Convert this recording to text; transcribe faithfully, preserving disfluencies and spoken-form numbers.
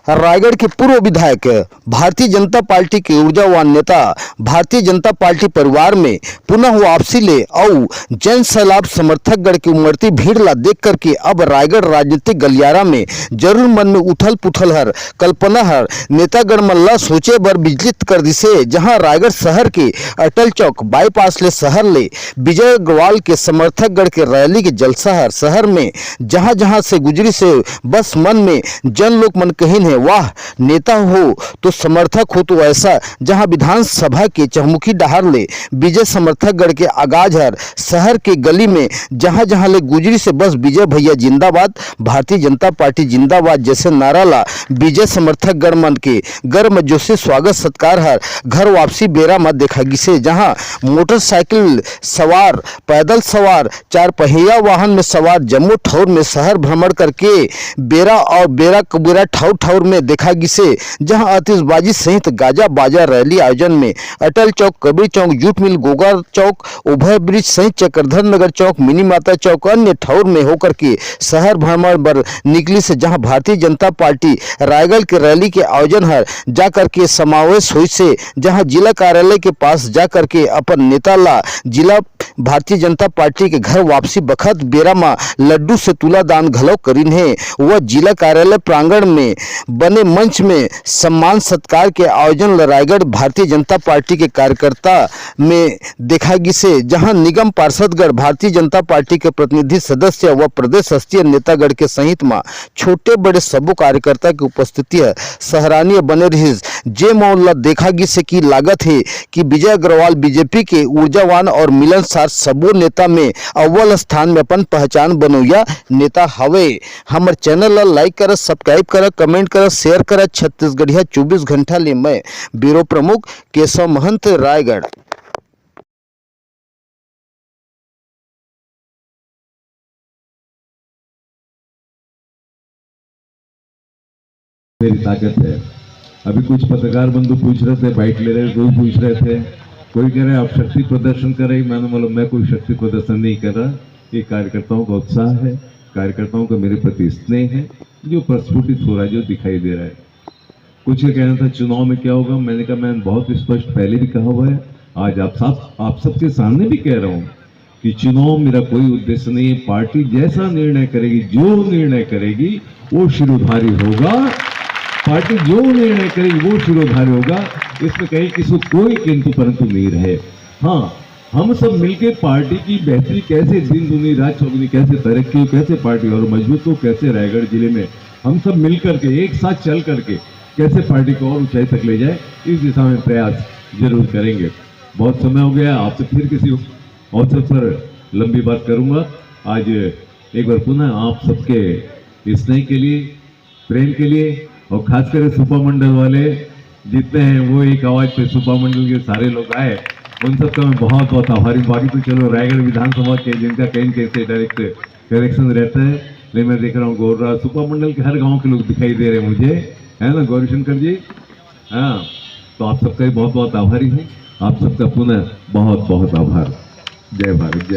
रायगढ़ के पूर्व विधायक, भारतीय जनता पार्टी के ऊर्जावान नेता, भारतीय जनता पार्टी परिवार में पुनः वापसी ले अउ जन सैलाब समर्थकगण के उमड़ती भीड़ ला देख करके अब रायगढ़ राजनीतिक गलियारा में जरूर मन में उथल पुथल हर, कल्पना हर नेतागण मन ला सोचे बर विचलित कर दिसे, जहां रायगढ़ शहर के अटल चौक बाईपास ले शहर ले विजय अग्रवाल के समर्थकगण के रैली के जलसा हर शहर में जहां जहां से गुजरी से बस मन में जन लोग मन कहिन हे, "वाह, नेता हो तो समर्थक हो तो ऐसा।" जहां विधानसभा के चहुमुखी डहार ले विजय समर्थकगण के आगाज हर शहर के गली में जहां जहां ले गुजरी से बस "विजय भैया जिंदाबाद, भारतीय जनता पार्टी जिंदाबाद" जैसे नारा ला विजय समर्थकगण मन के गर्मजोशी स्वागत सत्कार हर घर वापसी बेरा म देखा गिसे, जहां मोटरसाइकिल सवार, पैदल सवार, चार पहिया वाहन में सवार जम्मो ठौर में शहर भ्रमण करके बेरा और बेरा कुबेरा ठौर ठौर में देखा गिसे, जहां आतिशबाजी सहित गाजा बाजा रैली आयोजन में अटल चौक, कबीर चौक, जूट मिल, गोगा चौक, ओवर ब्रिज सहित चक्रधर नगर चौक, मिनी माता चौक, अन्य ठौर में होकर के शहर भ्रमण बर निकली से, जहां भारतीय जनता पार्टी रायगढ़ के रैली के आयोजन हर जा करके समावेश होइसे, जहां जिला कार्यालय के पास जा करके अपन नेता ला जिला भारतीय जनता पार्टी के घर वापसी बखत बेरा म लड्डू से तुलादान घलो करिन हे। वह जिला कार्यालय प्रांगण में बने मंच में सम्मान सत्कार के आयोजन ल रायगढ़ भारतीय जनता पार्टी के कार्यकर्ता में देखा गिसे, जहां निगम पार्षदगण, भारतीय जनता पार्टी के प्रतिनिधि सदस्य व प्रदेश स्तरीय नेतागण के सहित म छोटे बड़े सबो कार्यकर्ता के उपस्थिति ह सराहनीय बने रहिस। जे मोन ल देखा गिसे कि लागत हे कि विजय अग्रवाल बीजेपी के ऊर्जावान और मिलनसार सबो नेता में अव्वल स्थान में अपन पहचान बनोइया नेता हवे। हमर चैनल ला लाइक करा, सब्सक्राइब करा, कमेंट करा, शेयर करा। छत्तीसगढ़िया चौबीस घंटा ले मैं ब्यूरो प्रमुख केशव महंत, रायगढ़। मेरी ताकत है। अभी कुछ पत्रकार बंधु पूछ रहे थे, बाइट ले रहे थे, कोई पूछ रहे थे, कोई कह रहे आप शक्ति प्रदर्शन कर रहे। मैंने बोला मैं कोई शक्ति प्रदर्शन नहीं कर रहा, ये कार्यकर्ताओं का उत्साह है, कार्यकर्ताओं का मेरे प्रति स्नेह है जो प्रस्फुटित हो रहा है, जो दिखाई दे रहा है। कुछ का कहना था चुनाव में क्या होगा, मैंने कहा मैंने बहुत स्पष्ट पहले भी कहा हुआ है, आज आप सब, आप सबके सामने भी कह रहा हूँ कि चुनाव मेरा कोई उद्देश्य नहीं है। पार्टी जैसा निर्णय करेगी, जो निर्णय करेगी, वो शिरोधारी होगा। पार्टी जो निर्णय करेगी, वो शिरोधारी होगा। इसमें कहीं किसी को कोई किंतु परंतु नहीं रहे। हाँ, हम सब मिलके पार्टी की बेहतरी कैसे, दिन दूनी रात चौगुनी कैसे तरक्की हो, कैसे पार्टी और मजबूत हो, कैसे रायगढ़ जिले में हम सब मिल करके, एक साथ चल करके कैसे पार्टी को और ऊंचाई तक ले जाए, इस दिशा में प्रयास जरूर करेंगे। बहुत समय हो गया, आपसे फिर किसी अवसर पर लंबी बात करूंगा। आज एक बार पुनः आप सबके स्नेह के लिए, प्रेम के लिए और खासकर सुपा मंडल वाले जितने हैं, वो एक आवाज पे सुपा मंडल के सारे लोग आए, उन सबका मैं बहुत बहुत आभारी हूँ। बाकी तो चलो, रायगढ़ विधानसभा के जिनका कहीं न कहीं से डायरेक्ट कनेक्शन रहता है, लेकिन मैं देख रहा हूँ गोर्रा सुपा मंडल के हर गांव के लोग दिखाई दे रहे हैं मुझे, है ना गौरी शंकर जी? हाँ, तो आप सबका भी बहुत बहुत आभारी हूँ। आप सबका पुनः बहुत बहुत आभार। जय भारत, जय।